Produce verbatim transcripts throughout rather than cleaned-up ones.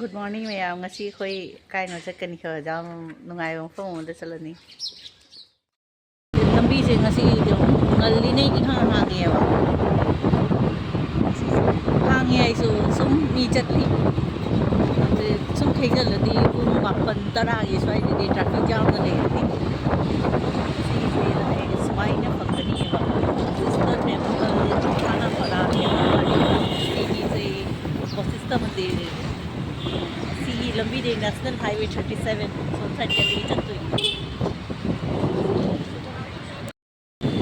Good morning, ꯃꯌꯥꯝ꯫ ꯉꯁꯤ ꯑꯩꯈꯣꯏ ꯀꯥꯏꯅꯣ ꯆꯠꯀꯅꯤ ꯈꯔ, ꯌꯥꯝ ꯅꯨꯡꯉꯥꯏꯕ ꯃꯐꯝ ꯑꯃꯗ ꯆꯠꯂꯅꯤ꯫ ꯂꯝꯕꯤꯁꯦ ꯉꯁꯤꯗꯤ ꯉꯜꯂꯤꯉꯩ ꯏꯍꯥꯡ ꯍꯥꯡꯉꯦꯕ꯫ ꯍꯥꯡꯉꯦ ꯍꯥꯏꯁꯨ ꯁꯨꯝ ꯃꯤ ꯆꯠꯂꯤ꯫ ꯑꯗꯨ ꯁꯨꯝ ꯊꯦꯡꯖꯤꯜꯂꯗꯤ ꯄꯨꯡ ꯃꯥꯄꯟ ꯇꯔꯥꯒꯤ ꯁ꯭ꯋꯥꯏꯗꯗꯤ traffic jamꯗ ꯂꯩꯔꯅꯤ꯫ ꯁꯤꯒꯤꯁꯦ ꯁꯨꯃꯥꯏꯅ ꯐꯪꯒꯅꯤꯕ꯫ ꯕꯨꯙꯤꯁ꯭ꯠ temple ꯁꯥꯅꯥ ꯐꯔꯥꯅꯦꯕ꯫ ꯁꯤꯒꯤꯁꯦ ꯕꯣꯙꯤꯁ꯭ꯠ ꯃꯟꯗꯤꯔ꯫ ꯁꯤꯒꯤ ꯂꯝꯕꯤꯗꯩ National Highway thirty seven ꯁꯣꯝ side ꯇꯒꯤ ꯆꯠꯇꯣꯏꯅꯤ꯫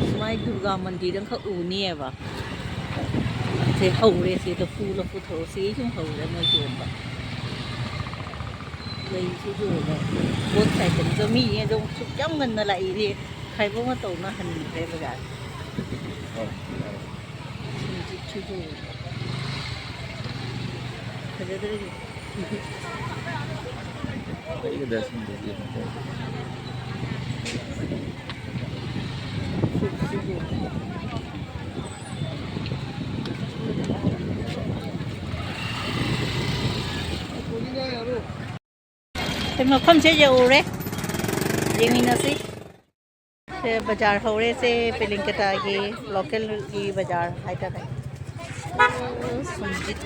ꯁꯨꯃꯥꯏ ꯗꯨꯔꯒꯥ ꯃꯟꯗꯤꯔ ꯑꯃꯈꯛ ꯎꯅꯤꯌꯦꯕ꯫ ꯁꯦ ꯍꯧꯔꯦ, ꯁꯤ ꯂꯐꯨ, ꯂꯐꯨ ꯊꯔꯣ ꯁꯤ ꯁꯨꯝ ꯍꯧꯔꯦ ꯃꯣꯏ ꯌꯣꯟꯕ꯫ ꯂꯩꯁꯨ ꯌꯣꯜꯂꯦ꯫ Both sideꯇꯅꯤꯀꯣ꯫ ꯃꯤ ꯑꯗꯨꯝ ꯁꯨꯛ ꯌꯥꯝ ꯉꯟꯅ ꯂꯥꯛꯏꯅꯦ꯫ ꯈꯥꯏꯕꯣꯛ ꯃꯇꯧꯅ ꯍꯟꯈ꯭ꯔꯦ ꯕꯖꯥꯔ꯫ ꯍꯧꯖꯤꯛꯁꯤꯕꯨ ꯐꯖꯗ꯭ꯔꯦ꯫ ꯑꯩꯈꯣꯏ ꯃꯐꯝꯁꯦ ꯌꯧꯔꯦ꯫ ꯌꯦꯡꯃꯤꯟꯅꯁꯤ꯫ ꯁꯦ ꯕꯖꯥꯔ ꯍꯧꯔꯦ꯫ ꯁꯦ ꯄꯦꯂꯤꯡꯀꯇꯥꯒꯤ localꯒꯤ ꯕꯖꯥꯔ ꯍꯥꯏꯇꯥꯔꯦ꯫ ꯁꯨꯝꯖꯤꯠ꯫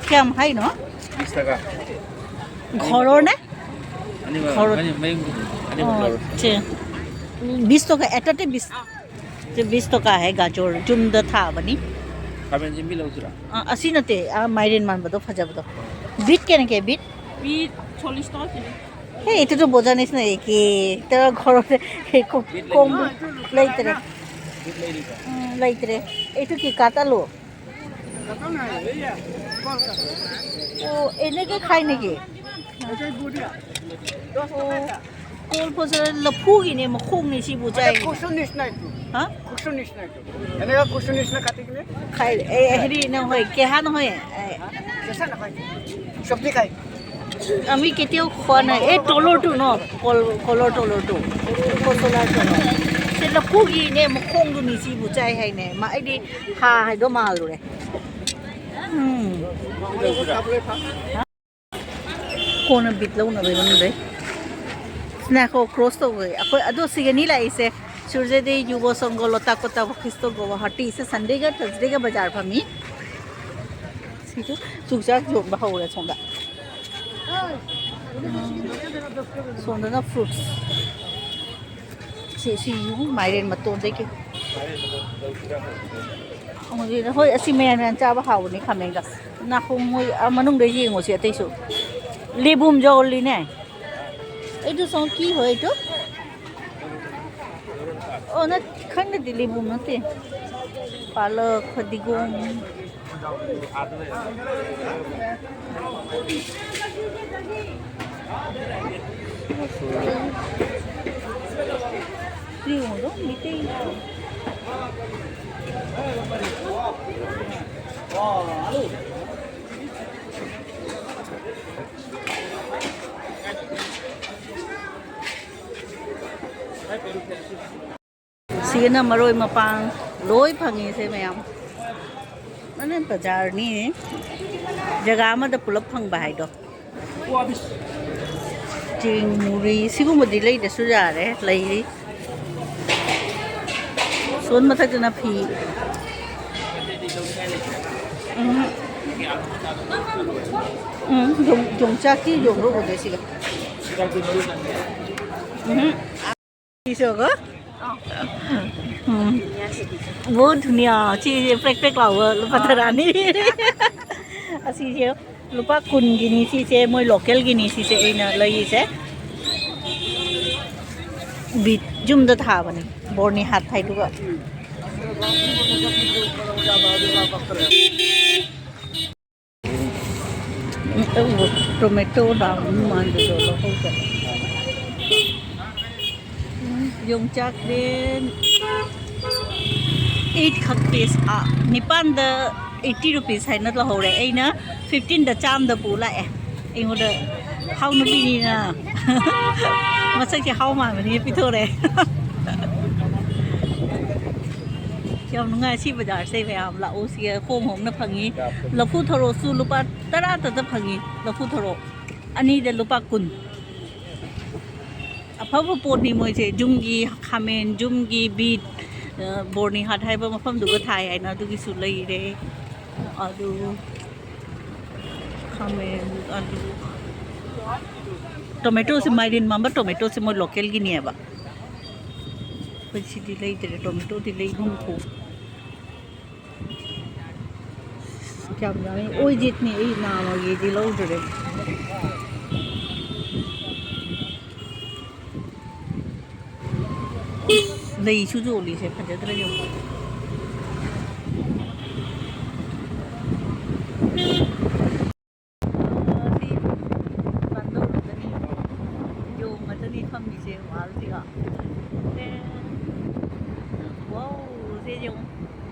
क्या है ना? बीस टका। घरों ने? ꯑꯅꯤꯃꯛ, ꯈꯔ-, ꯑꯅꯤ-, ꯃꯌꯨꯝ ꯑꯅꯤꯃꯛ ꯑꯣ, ꯂꯧꯔꯣ꯫ ꯁꯦ꯫ ꯕꯤꯁ ꯇꯣꯀꯥ, ꯑꯦꯇꯥꯇ ꯕꯤꯁ꯫ ꯁꯦ, ꯕꯤꯁ ꯇꯣꯀꯥ ꯍꯦ, ꯒꯥꯖꯣꯔ ꯌꯨꯝꯗ ꯊꯥꯕꯅꯤ꯫ ꯈꯥꯃꯦꯟ ꯑꯁꯤꯟꯕꯤ ꯂꯧꯁꯤꯔꯥ? ꯑ, ꯑꯁꯤ ꯅꯠꯇꯦ, ꯑ, ꯃꯥꯏꯔꯦꯟ ꯃꯥꯟꯕꯗꯣ ꯐꯖꯕꯗꯣ꯫ ꯕꯤꯠ ꯀꯌꯥꯅ ꯀꯦ, ꯕꯤꯠ? ꯕꯤꯠ ꯆꯣꯂꯤꯁ ꯇꯣꯀꯥ ꯀꯤꯂꯣ꯫ ꯍꯦ, ꯏꯇꯨ ꯇꯨ ꯕꯣꯖꯥ ꯅꯤꯁꯅ ꯑꯦ ꯀꯦ, ꯇ ꯈꯔ ꯀꯣꯝ ꯂꯩꯇ꯭ꯔꯦ꯫ ꯕꯤꯠ ꯂꯩꯔꯤꯕ? ꯎꯝ, ꯂꯩꯇ꯭ꯔꯦ꯫ ꯏꯇꯨ ꯀꯤ ꯀꯥꯇ ꯂꯣ꯫ ꯑꯣ, ꯑꯦꯅꯦ ꯀꯦ ꯈꯥꯏꯅꯦ ꯀꯦ? ꯑꯣ, ꯀꯣꯜ ꯄꯣꯠꯁꯦ ꯂꯐꯨꯒꯤꯅꯦ, ꯃꯈꯣꯡꯅꯦ ꯁꯤꯕꯨ ꯆꯥꯏ꯫ ꯈꯨꯁꯨ ꯅꯤꯁꯅꯥꯏ ꯇꯨ꯫ ꯍꯥ? ꯈꯨꯁꯨ ꯅꯤꯁꯅꯥꯏ ꯇꯨ꯫ ꯑꯦꯅꯦ ꯀꯦ ꯈꯨꯁꯨ ꯅꯤꯁꯅꯥ ꯀꯥꯇꯤ ꯀꯤꯅꯦ? ꯈꯥꯏ, ꯑꯦ, ꯍꯦꯔꯤ ꯅ ꯍꯣꯏ, ꯀꯦ ꯍꯥꯟ ꯍꯣꯏ꯫ ꯑꯦ꯫ ꯀꯦꯁꯥ ꯅ ꯈꯥꯏ? ꯁꯕꯖꯤ ꯈꯥꯏ꯫ ꯑꯃꯤ ꯀꯦꯇꯦꯜ ꯈꯣꯟꯅ, ꯑꯦ, ꯇꯣꯂꯣꯔ ꯇꯨ ꯅꯣ, ꯀꯣꯜ-, ꯀꯣꯂꯣꯔ ꯇꯣꯂꯣꯔ ꯇꯨ꯫ ꯀꯣꯁꯣꯂꯥꯔ ꯇꯣꯂꯣꯔ꯫ ꯁꯤ ꯂꯐꯨꯒꯤꯅꯦ, ꯃꯈꯣꯡꯗꯨꯅꯤ ꯁꯤꯕꯨ ꯆꯥꯏ ꯍꯥꯏꯅꯦ꯫ ꯃꯥ, ꯑꯩꯗꯤ ꯍꯥ ꯍꯥꯏꯗꯣ ꯃꯥꯜꯂꯨꯔꯦ꯫ ꯎꯝ꯫ ꯀꯣꯟꯅ ꯕꯤꯠ ꯂꯧꯅꯕꯩ ꯃꯅꯨꯡꯗꯩ꯫ ꯉꯥꯏꯈꯣ, ꯀ꯭ꯔꯣꯁ ꯇꯧꯕꯩ꯫ ꯑꯩꯈꯣꯏ ꯑꯗꯣ ꯁꯤꯒꯅꯤ ꯂꯥꯛꯏꯁꯦ꯫ ꯁꯨꯔꯖꯗꯦ ꯌꯨꯕꯣ ꯁꯣꯡꯒꯣ ꯂꯣꯇꯥ ꯀꯣꯇꯥ ꯈ꯭ꯔꯤꯁꯇꯣ ꯒꯣꯋꯥꯍꯥꯇꯤ꯫ ꯁꯟꯗꯦꯒ ꯊꯔꯁꯗꯦꯒ ꯕꯖꯥꯔ ꯐꯝꯃꯤ꯫ ꯁꯤꯁꯨ ꯆꯨꯖꯥꯛ ꯌꯣꯟꯕ ꯍꯧꯔꯦ ꯁꯣꯝꯗ꯫ ꯁꯣꯝꯗꯅ ꯐ꯭ꯔꯨꯠꯁ꯫ ꯁꯤ, ꯁꯤ ꯃꯥꯏꯔꯦꯟ ꯃꯇꯣꯟꯗꯒꯤ꯫ ꯍꯧꯖꯤꯛ ꯍꯣꯏ, ꯑꯁꯤ ꯃꯌꯥꯟ ꯃꯌꯥꯟ ꯆꯥꯕ ꯍꯥꯎꯕꯅꯤ ꯈꯥꯃꯦꯟꯒ꯫ ꯅꯥꯀꯣꯡ ꯃꯣꯏ ꯑꯥ ꯃꯅꯨꯡꯗ ꯌꯦꯡꯉꯨꯁꯤ ꯑꯇꯩꯁꯨ꯫ ꯂꯦꯕꯨꯝ ꯌꯣꯜꯂꯤꯅꯦ꯫ ꯑꯩꯗꯨ ꯁꯣꯝ ꯀꯤ ꯍꯣꯏ ꯇꯨ꯫ ꯑꯣ, ꯅꯠ-, ꯈꯪꯗꯦ, ꯂꯦꯕꯨꯝ ꯅꯠꯇꯦ꯫ ꯄꯥꯂꯛ, ꯐꯗꯤꯒꯣꯝ꯫ ꯁꯤꯒꯅ ꯃꯔꯣꯏ ꯃꯄꯥꯡ ꯂꯣꯏ ꯐꯪꯉꯤꯁꯦ ꯃꯌꯥꯝ꯫ ꯃꯅꯤꯄꯨꯔ ꯕꯖꯥꯔꯅꯤ, ꯖꯒꯥ ꯑꯃꯗ ꯄꯨꯂꯞ ꯐꯪꯕ ꯍꯥꯏꯗꯣ꯫ ꯆꯦꯡ, ꯃꯨꯔꯤ ꯁꯤꯒꯨꯝꯕꯗꯤ ꯂꯩꯗꯁꯨ ꯌꯥꯔꯦ, ꯂꯩꯔꯤ꯫ ꯁꯣꯟ ꯃꯊꯛꯇꯅ ꯐꯤ꯫ ꯎꯝ꯫ ꯎꯝ, ꯌꯣꯡ-, ꯌꯣꯡꯆꯥꯛꯀꯤ ꯌꯣꯡꯕ ꯎꯗꯦ ꯁꯤꯒ꯫ ꯎꯝ꯫ ꯁꯤꯁꯨꯀꯣ? ꯎꯝ꯫ ꯕꯍꯨꯠ ꯙꯨꯅꯤꯌꯥ꯫ ꯁꯤꯁꯦ ꯄ꯭ꯔꯦꯛ ꯄ꯭ꯔꯦꯛ ꯂꯥꯎꯕ ꯂꯨꯄꯥ ꯇꯔꯥꯅꯤ꯫ ꯑꯁꯤꯁꯦ ꯂꯨꯄꯥ ꯀꯨꯟꯒꯤꯅꯤ꯫ ꯁꯤꯁꯦ ꯃꯣꯏ ꯂꯣꯀꯦꯜꯒꯤꯅꯤ꯫ ꯁꯤꯁꯦ ꯑꯩꯅ ꯂꯩꯔꯤꯁꯦ꯫ ꯕꯤꯠ ꯌꯨꯝꯗ ꯊꯥꯕꯅꯤ꯫ ꯕꯣꯔꯅꯤ ꯍꯥꯠ ꯍꯥꯏꯗꯨꯒ꯫ ꯎꯝ, ꯑꯧ, ꯇꯣꯃꯦꯇꯣ ꯂꯥꯎꯕ ꯃꯥꯟꯕꯗꯣ ꯂꯧꯍꯧꯗꯕ꯫ ꯎꯝ, ꯌꯣꯡꯆꯥꯛ ꯂꯦꯟ eight ꯈꯛ piece, ꯑꯥ, ꯅꯤꯄꯥꯟꯗ eighty rupees ꯍꯥꯏꯅ ꯂꯧꯍꯧꯔꯦ꯫ ꯑꯩꯅ fifteen ꯗ ꯆꯥꯝꯗ ꯄꯨ ꯂꯥꯛꯑꯦ꯫ ꯑꯩꯉꯣꯟꯗ ꯍꯥꯎ ꯅꯨꯄꯤꯅꯤꯅ ꯃꯁꯛꯁꯦ ꯍꯥꯎ ꯃꯥꯟꯕꯅꯤꯅ ꯄꯤꯊꯣꯔꯛꯑꯦ꯫ ꯌꯥꯝ ꯅꯨꯡꯉꯥꯏ ꯁꯤ ꯕꯖꯥꯔꯁꯦ꯫ ꯃꯌꯥꯝ ꯂꯥꯛꯎ, ꯁꯤꯒ ꯍꯣꯡ ꯍꯣꯡꯅ ꯐꯪꯉꯤ꯫ ꯂꯐꯨ ꯊꯔꯣꯁꯨ ꯂꯨꯄꯥ ꯇꯔꯥꯇꯗ ꯐꯪꯉꯤ꯫ ꯂꯐꯨ ꯊꯔꯣ ꯑꯅꯤꯗ ꯂꯨꯄꯥ ꯀꯨꯟ꯫ ꯑꯐꯕ ꯄꯣꯠꯅꯤ ꯃꯣꯏꯁꯦ꯫ ꯌꯨꯝꯒꯤ ꯈꯥꯃꯦꯟ, ꯌꯨꯝꯒꯤ ꯕꯤꯠ, ꯑ, ꯕꯣꯔꯅꯤꯍꯥꯠ ꯍꯥꯏꯕ ꯃꯐꯝꯗꯨꯒ ꯊꯥꯏ ꯍꯥꯏꯅ ꯑꯗꯨꯒꯤꯁꯨ ꯂꯩꯔꯦ꯫ ꯑꯗꯨ ꯈꯥꯃꯦꯟ, ꯑꯂꯨ, ꯇꯣꯃꯦꯇꯣꯁꯦ, ꯃꯥꯏꯔꯦꯟ ꯃꯥꯟꯕ ꯇꯣꯃꯦꯇꯣꯁꯦ ꯃꯣꯏ ꯂꯣꯀꯦꯜꯒꯤꯅꯦꯕ꯫ ꯑꯩꯈꯣꯏ ꯁꯤꯗꯤ ꯂꯩꯇ꯭ꯔꯦ, ꯇꯣꯃꯦꯇꯣꯗꯤ ꯂꯩꯐꯝ ꯊꯣꯛ꯫ ꯀꯌꯥꯝ ꯌꯥꯝꯃꯤ꯫ ꯑꯣꯏꯖꯤꯠꯅꯤ ꯑꯩ ꯅꯥꯝꯃꯒꯤꯗꯤ ꯂꯧꯗ꯭ꯔꯦ꯫ ꯂꯩꯁꯨ ꯌꯣꯜꯂꯤꯁꯦ ꯐꯖꯗ꯭ꯔꯥ ꯌꯦꯡꯉꯣ꯫ ꯁꯤ ꯕꯟꯗꯣꯔ ꯈꯛꯇꯅꯤ, ꯌꯣꯡ ꯈꯛꯇꯅꯤ ꯐꯝꯃꯤꯁꯦ ꯋꯥꯜꯁꯤꯒ꯫ ꯑꯦ, ꯋꯥꯎ, ꯁꯦ ꯌꯣꯡ,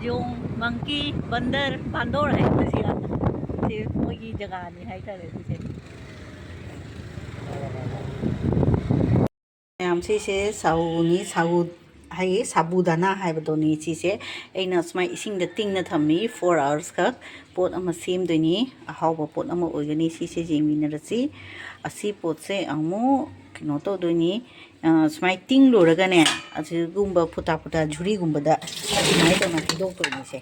ꯌꯣꯡ, ꯃꯪꯀꯤ, ꯕꯟꯗꯔ, ꯕꯥꯟꯗꯣꯔ ꯍꯥꯏꯕꯁꯤꯒ꯫ ꯁꯤ ꯃꯣꯏꯒꯤ ꯖꯒꯥꯅꯤ ꯍꯥꯏꯇꯥꯔꯦ ꯁꯤꯁꯦ꯫ ꯃꯌꯥꯝ, ꯁꯤꯁꯦ ꯁꯥꯎꯅꯤ, ꯁꯥꯎ ꯍꯥꯏꯌꯦ, ꯁꯥꯕꯨꯗꯥꯅꯥ ꯍꯥꯏꯕꯗꯨꯅꯤ꯫ ꯁꯤꯁꯦ ꯑꯩꯅ ꯁꯨꯃꯥꯏ ꯏꯁꯤꯡꯗ ꯇꯤꯡꯅ ꯊꯝꯃꯤ, four hours ꯈꯛ꯫ ꯄꯣꯠ ꯑꯃ ꯁꯦꯝꯗꯣꯏꯅꯤ, ꯑꯍꯥꯎꯕ ꯄꯣꯠ ꯑꯃ ꯑꯣꯏꯒꯅꯤ꯫ ꯁꯤꯁꯦ ꯌꯦꯡꯃꯤꯟꯅꯔꯁꯤ꯫ ꯑꯁꯤ ꯄꯣꯠꯁꯦ ꯑꯃꯨꯛ ꯀꯩꯅꯣ ꯇꯧꯗꯣꯏꯅꯤ, ꯑ, ꯁꯨꯃꯥꯏ ꯇꯤꯡ ꯂꯣꯏꯔꯒꯅꯦ, ꯑꯁꯤꯒꯨꯝꯕ ꯐꯨꯇꯥ ꯐꯨꯇꯥ ꯖꯨꯔꯤꯒꯨꯝꯕꯗ ꯁꯨꯃꯥꯏꯅ ꯇꯧꯅ ꯍꯩꯗꯣꯛꯇꯣꯏꯅꯤꯁꯦ꯫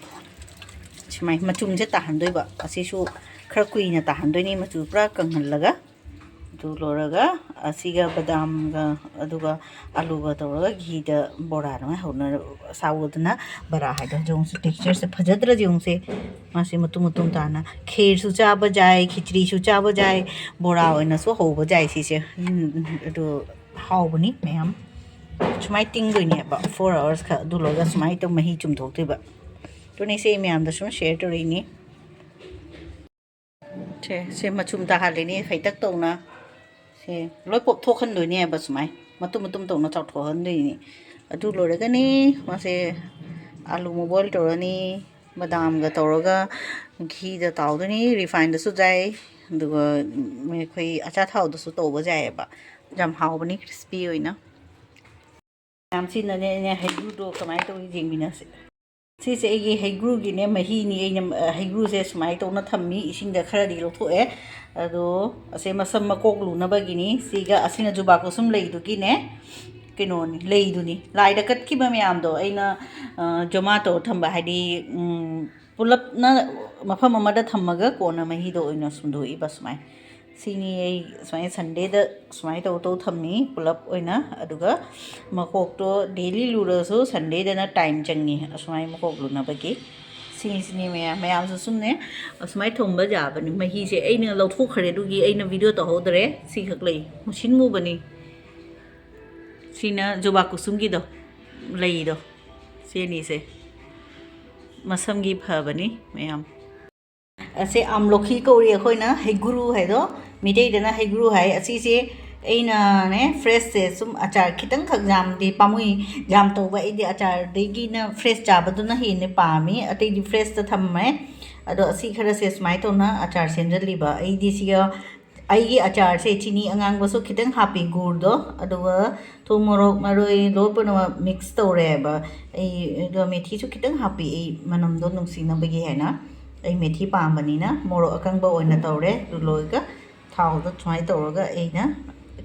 ꯁꯨꯃꯥꯏ ꯃꯆꯨꯝꯁꯦ ꯇꯥꯍꯟꯗꯣꯏꯕ꯫ ꯑꯁꯤꯁꯨ ꯈꯔ ꯀꯨꯏꯅ ꯇꯥꯍꯟꯗꯣꯏꯅꯤ, ꯃꯆꯨ ꯄꯨꯔꯥ ꯀꯪꯍꯜꯂꯒ꯫ ꯑꯗꯨ ꯂꯣꯏꯔꯒ ꯑꯁꯤꯒ ꯕꯗꯥꯝꯒ ꯑꯗꯨꯒ ꯑꯂꯨꯒ ꯇꯧꯔꯒ ꯘꯤꯗ ꯕꯣꯔꯥ ꯑꯗꯨꯃꯥꯏꯅ ꯍꯧꯅ ꯁꯥꯎꯗꯅ ꯕꯣꯔꯥ ꯍꯥꯏꯗꯣ ꯌꯦꯡꯉꯨꯁꯦ꯫ Textureꯁꯦ ꯐꯖꯗ꯭ꯔꯗꯤ ꯌꯦꯡꯉꯨꯁꯦ꯫ ꯃꯥꯁꯦ ꯃꯇꯨꯝ ꯃꯇꯨꯝ ꯇꯥꯅ ꯈꯦꯔꯁꯨ ꯆꯥꯕ ꯌꯥꯏ, ꯈꯤꯆ꯭ꯔꯤꯁꯨ ꯆꯥꯕ ꯌꯥꯏ, ꯕꯣꯔꯥ ꯑꯣꯏꯅꯁꯨ ꯍꯧꯕ ꯌꯥꯏ ꯁꯤꯁꯦ꯫ ꯎꯝ, ꯑꯗꯨ ꯍꯥꯎꯕꯅꯤ ꯃꯌꯥꯝ꯫ ꯁꯨꯃꯥꯏꯅ ꯇꯤꯡꯗꯣꯏꯅꯦꯕ four hours ꯈꯛ꯫ ꯑꯗꯨ ꯂꯣꯏꯔꯒ ꯁꯨꯃꯥꯏꯅ ꯇꯧ ꯃꯍꯤ ꯆꯨꯝꯊꯣꯛꯇꯣꯏꯕ꯫ ꯑꯗꯨꯅꯦ ꯁꯤ ꯃꯌꯥꯝꯗ ꯁꯨꯝ share ꯇꯧꯔꯛꯏꯅꯤ꯫ ꯁꯦ, ꯁꯦ ꯃꯆꯨꯝ ꯇꯥꯍꯜꯂꯤꯅꯤ ꯐꯩꯇꯛ ꯇꯧꯅ꯫ ꯁꯦ ꯂꯣꯏ ꯄꯣꯞꯊꯣꯛꯍꯟꯗꯣꯏꯅꯦꯕ ꯁꯨꯃꯥꯏ꯫ ꯃꯇꯨꯝ ꯃꯇꯨꯝ ꯇꯧꯅ ꯆꯥꯎꯊꯣꯛꯍꯟꯗꯣꯏꯅꯤ꯫ ꯑꯗꯨ ꯂꯣꯏꯔꯒꯅꯤ ꯃꯥꯁꯦ ꯑꯂꯨ ꯑꯃ boil ꯇꯧꯔꯅꯤ꯫ ꯕꯗꯥꯝꯒ ꯇꯧꯔꯒ ꯘꯤꯗ ꯇꯥꯎꯗꯣꯏꯅꯤ꯫ Refineꯗꯁꯨ ꯌꯥꯏ, ꯑꯗꯨꯒ ꯎꯝ, ꯑꯩꯈꯣꯏ ꯑꯆꯥꯊꯥꯎꯗꯁꯨ ꯇꯧꯕ ꯌꯥꯏꯑꯕ꯫ ꯌꯥꯝ ꯍꯥꯎꯕꯅꯤ, ꯀ꯭ꯔꯤꯁꯄꯤ ꯑꯣꯏꯅ꯫ ꯃꯌꯥꯝꯁꯤꯅꯅꯦ, ꯑꯩꯅ ꯍꯩꯒ꯭ꯔꯨꯗꯣ ꯀꯃꯥꯏꯅ ꯇꯧꯏ ꯌꯦꯡꯃꯤꯟꯅꯁꯦ꯫ ꯁꯤꯁꯦ ꯑꯩꯒꯤ ꯍꯩꯒ꯭ꯔꯨꯒꯤꯅꯦ ꯃꯍꯤꯅꯤ꯫ ꯑꯩꯅ, ꯑ, ꯍꯩꯒ꯭ꯔꯨꯁꯦ ꯁꯨꯃꯥꯏꯅ ꯇꯧꯅ ꯊꯝꯃꯤ, ꯏꯁꯤꯡꯗ ꯈꯔꯗꯤ ꯂꯧꯊꯣꯛꯑꯦ꯫ ꯑꯗꯣ ꯑꯁꯦ ꯃꯁꯝ ꯃꯀꯣꯛ ꯂꯨꯅꯕꯒꯤꯅꯤ꯫ ꯁꯤꯒ ꯑꯁꯤꯅ ꯖꯨꯕꯥ ꯀꯨꯁꯨꯝ ꯂꯩꯗꯨꯒꯤꯅꯦ, ꯀꯩꯅꯣꯅꯤ, ꯂꯩꯗꯨꯅꯤ꯫ ꯂꯥꯏꯗ ꯀꯠꯈꯤꯕ ꯃꯌꯥꯝꯗꯣ ꯑꯩꯅ, ꯑ, ꯖꯃꯥ ꯇꯧꯔ ꯊꯝꯕ, ꯍꯥꯏꯗꯤ, ꯎꯝ, ꯄꯨꯂꯞꯅ ꯃꯐꯝ ꯑꯃꯗ ꯊꯝꯃꯒ ꯀꯣꯟꯅ ꯃꯍꯤꯗꯣ ꯑꯣꯏꯅ ꯁꯨꯝꯗꯣꯛꯏꯕ ꯁꯨꯃꯥꯏꯅ꯫ ꯁꯤꯅꯤ ꯑꯩ ꯁꯨꯃꯥꯏꯅ ꯁꯟꯗꯦꯗ ꯁꯨꯃꯥꯏꯅ ꯇꯧ ꯇꯧ ꯊꯝꯃꯤ ꯄꯨꯂꯞ ꯑꯣꯏꯅ꯫ ꯑꯗꯨꯒ ꯃꯀꯣꯛꯇꯣ ꯗꯦꯂꯤ ꯂꯨꯔꯁꯨ ꯁꯟꯗꯦꯗꯅ ꯇꯥꯏꯝ ꯆꯪꯉꯤ ꯑꯁꯨꯃꯥꯏꯅ ꯃꯀꯣꯛ ꯂꯨꯅꯕꯒꯤ꯫ ꯁꯤꯅꯤ, ꯁꯤꯅꯤ ꯃꯌꯥꯝ, ꯃꯌꯥꯝꯁꯨ ꯁꯨꯝꯅꯦ ꯑꯁꯨꯃꯥꯏꯅ ꯊꯝꯕ ꯌꯥꯕꯅꯤ꯫ ꯃꯍꯤꯁꯦ ꯑꯩꯅ ꯂꯧꯊꯣꯛꯈ꯭ꯔꯦ, ꯑꯗꯨꯒꯤ ꯑꯩꯅ ꯚꯤꯗꯤꯑꯣ ꯇꯧꯍꯧꯗ꯭ꯔꯦ꯫ ꯁꯤꯈꯛ ꯂꯩ, ꯃꯨꯁꯤꯟ ꯃꯨꯕꯅꯤ꯫ ꯁꯤꯅ ꯖꯨꯕꯥ ꯀꯨꯁꯨꯝꯒꯤꯗꯣ, ꯂꯩꯗꯣ꯫ ꯁꯤ ꯑꯅꯤꯁꯦ ꯃꯁꯝꯒꯤ ꯐꯕꯅꯤ ꯃꯌꯥꯝ꯫ ꯑꯁꯦ ꯑꯥꯝꯂꯣꯈꯤ ꯀꯧꯔꯤ ꯑꯩꯈꯣꯏꯅ, ꯍꯩꯒ꯭ꯔꯨ ꯍꯥꯏꯗꯣ, ꯃꯤꯇꯩꯗꯅ ꯍꯩꯒ꯭ꯔꯨ ꯍꯥꯏ꯫ ꯑꯁꯤꯁꯦ ꯑꯩꯅꯅꯦ, ꯐ꯭ꯔꯦꯁꯁꯦ ꯁꯨꯝ ꯑꯆꯥꯔ ꯈꯤꯇꯪꯈꯛ, ꯌꯥꯝꯗꯤ ꯄꯥꯝꯃꯨꯏ, ꯌꯥꯝ ꯇꯧꯕ ꯑꯩꯗꯤ ꯑꯆꯥꯔꯗꯒꯤꯅ ꯐ꯭ꯔꯦꯁ ꯆꯥꯕꯗꯨꯅ ꯍꯦꯟꯅ ꯄꯥꯝꯃꯤ꯫ ꯑꯇꯩꯗꯤ ꯐ꯭ꯔꯦꯁꯇ ꯊꯝꯃꯦ꯫ ꯑꯗꯣ ꯑꯁꯤ ꯈꯔꯁꯦ ꯁꯨꯃꯥꯏꯅ ꯇꯧꯅ ꯑꯆꯥꯔ ꯁꯦꯝꯖꯜꯂꯤꯕ꯫ ꯑꯩꯗꯤ ꯁꯤꯒ ꯑꯩꯒꯤ ꯑꯆꯥꯔꯁꯦ ꯆꯤꯅꯤ ꯑꯉꯥꯡꯕꯁꯨ ꯈꯤꯇꯪ ꯍꯥꯞꯄꯤ, ꯒꯨꯔꯗꯣ, ꯑꯗꯨꯒ ꯊꯨꯝ, ꯃꯣꯔꯣꯛ, ꯃꯔꯣꯏ ꯂꯣꯏ ꯄꯨꯝꯅꯃꯛ ꯃꯤꯛꯁ ꯇꯧꯔꯦꯕ꯫ ꯑꯩ ꯑꯗꯣ ꯃꯦꯊꯤꯁꯨ ꯈꯤꯇꯪ ꯍꯥꯞꯄꯤ, ꯑꯩ ꯃꯅꯝꯗꯣ ꯅꯨꯡꯁꯤꯅꯕꯒꯤ ꯍꯥꯏꯅ꯫ ꯑꯩ ꯃꯦꯊꯤ ꯄꯥꯝꯕꯅꯤꯅ ꯃꯣꯔꯣꯛ ꯑꯀꯪꯕ ꯑꯣꯏꯅ ꯇꯧꯔꯦ꯫ ꯑꯗꯨ ꯂꯣꯏꯔꯒ ꯊꯥꯎꯗ ꯁꯨꯃꯥꯏꯅ ꯇꯧꯔꯒ ꯑꯩꯅ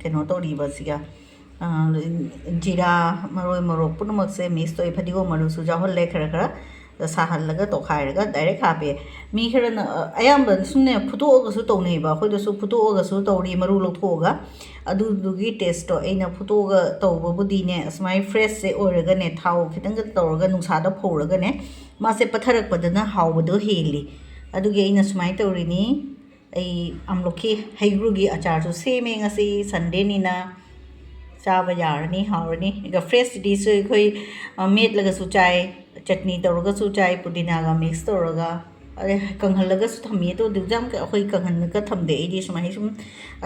ꯀꯩꯅꯣ ꯇꯧꯔꯤꯕꯁꯤꯒ, ꯑ, ꯖꯤꯔꯥ, ꯃꯔꯣꯏ, ꯃꯣꯔꯣꯛ ꯄꯨꯝꯅꯃꯛꯁꯦ ꯃꯤꯛꯁ ꯇꯧꯏ꯫ ꯐꯗꯤꯒꯣꯝ ꯃꯔꯨꯁꯨ ꯌꯥꯎꯍꯜꯂꯦ ꯈꯔ ꯈꯔ꯫ ꯁꯥꯍꯜꯂꯒ ꯇꯣꯈꯥꯏꯔꯒ ꯗꯥꯏꯔꯦꯛ ꯍꯥꯞꯄꯦ꯫ ꯃꯤ ꯈꯔꯅ, ꯑ, ꯑꯌꯥꯝꯕ ꯁꯨꯝꯅꯦ ꯐꯨꯠꯇꯣꯛꯑꯒꯁꯨ ꯇꯧꯅꯩꯕ꯫ ꯑꯩꯈꯣꯏꯗꯁꯨ ꯐꯨꯠꯇꯣꯛꯑꯒꯁꯨ ꯇꯧꯔꯤ, ꯃꯔꯨ ꯂꯧꯊꯣꯛꯑꯒ꯫ ꯑꯗꯨꯗꯨꯒꯤ ꯇꯦꯁꯇꯣ ꯑꯩꯅ ꯐꯨꯠꯇꯣꯛꯑꯒ ꯇꯧꯕꯕꯨꯗꯤꯅꯦ, ꯑꯁꯨꯃꯥꯏꯅ ꯐ꯭ꯔꯦꯁꯁꯦ ꯑꯣꯏꯔꯒꯅꯦ, ꯊꯥꯎ ꯈꯤꯇꯪꯒ ꯇꯧꯔꯒ ꯅꯨꯡꯁꯥꯗ ꯐꯧꯔꯒꯅꯦ, ꯃꯥꯁꯦ ꯄꯠꯊꯔꯛꯄꯗꯅ ꯍꯥꯎꯕꯗꯣ ꯍꯦꯜꯂꯤ꯫ ꯑꯗꯨꯒꯤ ꯑꯩꯅ ꯁꯨꯃꯥꯏꯅ ꯇꯧꯔꯤꯅꯤ꯫ ꯑꯩ ꯑꯥꯝꯂꯣꯈꯤ ꯍꯩꯒ꯭ꯔꯨꯒꯤ ꯑꯆꯥꯔꯁꯨ ꯁꯦꯝꯃꯦ꯫ ꯉꯁꯤ ꯁꯟꯗꯦꯅꯤꯅ ꯆꯥꯕ ꯌꯥꯔꯅꯤ, ꯍꯥꯎꯔꯅꯤ꯫ ꯑꯗꯨꯒ ꯐ꯭ꯔꯦꯁ ꯗꯤꯁꯁꯨ ꯑꯩꯈꯣꯏ, ꯑ, ꯃꯦꯠꯂꯒꯁꯨ ꯆꯥꯏ, ꯆꯠꯅꯤ ꯇꯧꯔꯒꯁꯨ ꯆꯥꯏ, ꯄꯨꯗꯤꯅꯥꯒ ꯃꯤꯛꯁ ꯇꯧꯔꯒ꯫ ꯑꯗꯩ ꯀꯪꯍꯜꯂꯒꯁꯨ ꯊꯝꯃꯤ, ꯑꯗꯨ ꯑꯗꯨꯝ ꯌꯥꯝ ꯑꯩꯈꯣꯏ ꯀꯪꯍꯟꯂꯒ ꯊꯝꯗꯦ꯫ ꯑꯩꯗꯤ ꯁꯨꯃꯥꯏꯅ ꯁꯨꯝ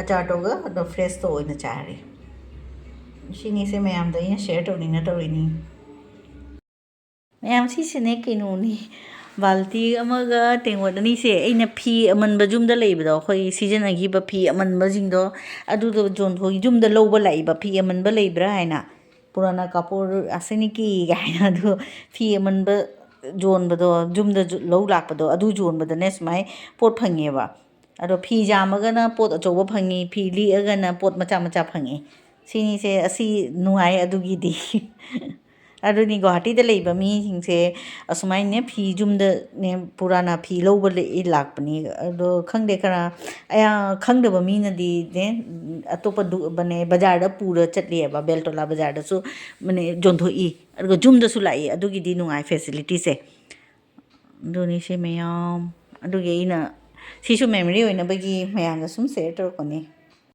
ꯑꯆꯥꯔ ꯇꯧꯔꯒ ꯑꯗꯣ ꯐ꯭ꯔꯦꯁꯇ ꯑꯣꯏꯅ ꯆꯥꯔꯦ꯫ ꯁꯤꯅꯤꯁꯦ ꯃꯌꯥꯝꯗ ꯑꯩꯅ ꯁꯤꯌꯔ ꯇꯧꯅꯤꯡꯅ ꯇꯧꯔꯤꯅꯤ꯫ ꯃꯌꯥꯝ, ꯁꯤꯁꯤꯅꯦ ꯀꯩꯅꯣꯅꯤ, ꯕꯥꯜꯇꯤ ꯑꯃꯒ ꯇꯦꯡꯀꯣꯠ ꯑꯅꯤꯁꯦ ꯑꯩꯅ ꯐꯤ ꯑꯃꯟꯕ ꯌꯨꯝꯗ ꯂꯩꯕꯗꯣ, ꯑꯩꯈꯣꯏ ꯁꯤꯖꯤꯟꯅꯈꯤꯕ ꯐꯤ ꯑꯃꯟꯕꯁꯤꯡꯗꯣ, ꯑꯗꯨꯗꯣ ꯌꯣꯟꯊꯣꯛ, ꯌꯨꯝꯗ ꯂꯧꯕ ꯂꯥꯛꯏꯕ ꯐꯤ ꯑꯃꯟꯕ ꯂꯩꯕ꯭ꯔꯥ ꯍꯥꯏꯅ꯫ ꯄꯨꯔꯥꯅꯥ ꯀꯥꯄꯨꯔ ꯑꯁꯤꯅꯤꯀꯤ ꯀꯥꯏꯅ ꯑꯗꯨ ꯐꯤ ꯑꯃꯟꯕ ꯌꯣꯟꯕꯗꯣ, ꯌꯨꯝꯗ ꯂꯧ ꯂꯥꯛꯄꯗꯣ, ꯑꯗꯨ ꯌꯣꯟꯕꯗꯅꯦ ꯁꯨꯃꯥꯏꯅ ꯄꯣꯠ ꯐꯪꯉꯦꯕ꯫ ꯑꯗꯣ ꯐꯤ ꯌꯥꯝꯃꯒꯅ ꯄꯣꯠ ꯑꯆꯧꯕ ꯐꯪꯉꯤ, ꯐꯤ ꯂꯤꯛꯑꯒꯅ ꯄꯣꯠ ꯃꯆꯥ ꯃꯆꯥ ꯐꯪꯉꯤ꯫ ꯁꯤꯅꯤꯁꯦ, ꯑꯁꯤ ꯅꯨꯡꯉꯥꯏ ꯑꯗꯨꯒꯤꯗꯤ꯫ ꯑꯗꯨꯅꯤ ꯒꯨꯋꯥꯍꯥꯇꯤꯗ ꯂꯩꯕ ꯃꯤꯁꯤꯡꯁꯦ ꯑꯁꯨꯃꯥꯏꯅ ꯐꯤ ꯌꯨꯝꯗꯅꯦ ꯄꯨꯔꯥꯅ ꯐꯤ ꯂꯧꯕ ꯂꯦ-, ꯂꯥꯛꯄꯅꯤ꯫ ꯑꯗꯣ ꯈꯪꯗꯦ, ꯈꯔ ꯑꯌꯥ-, ꯈꯪꯗꯕ ꯃꯤꯅꯗꯤ ꯅꯦ, ꯑꯇꯣꯞꯄ ꯗꯨ-, ꯕꯅꯦ, ꯕꯖꯥꯔꯗ ꯄꯨꯔ ꯆꯠꯂꯦꯕ, ꯕꯦꯜꯇꯣꯂꯥ ꯕꯖꯥꯔꯗꯁꯨ ꯃꯅꯦ ꯌꯣꯟꯊꯣꯛꯏ, ꯑꯗꯨꯒ ꯌꯨꯝꯗꯁꯨ ꯂꯥꯛꯏ꯫ ꯑꯗꯨꯒꯤꯗꯤ ꯅꯨꯡꯉꯥꯏ facilityꯁꯦ꯫ ꯑꯗꯨꯅꯤ ꯁꯤ ꯃꯌꯥꯝ꯫ ꯑꯗꯨꯒꯤ ꯑꯩꯅ ꯁꯤꯁꯨ memory ꯑꯣꯏꯅꯕꯒꯤ ꯃꯌꯥꯝꯒ ꯁꯨꯝ share ꯇꯧꯔꯛꯄꯅꯤ꯫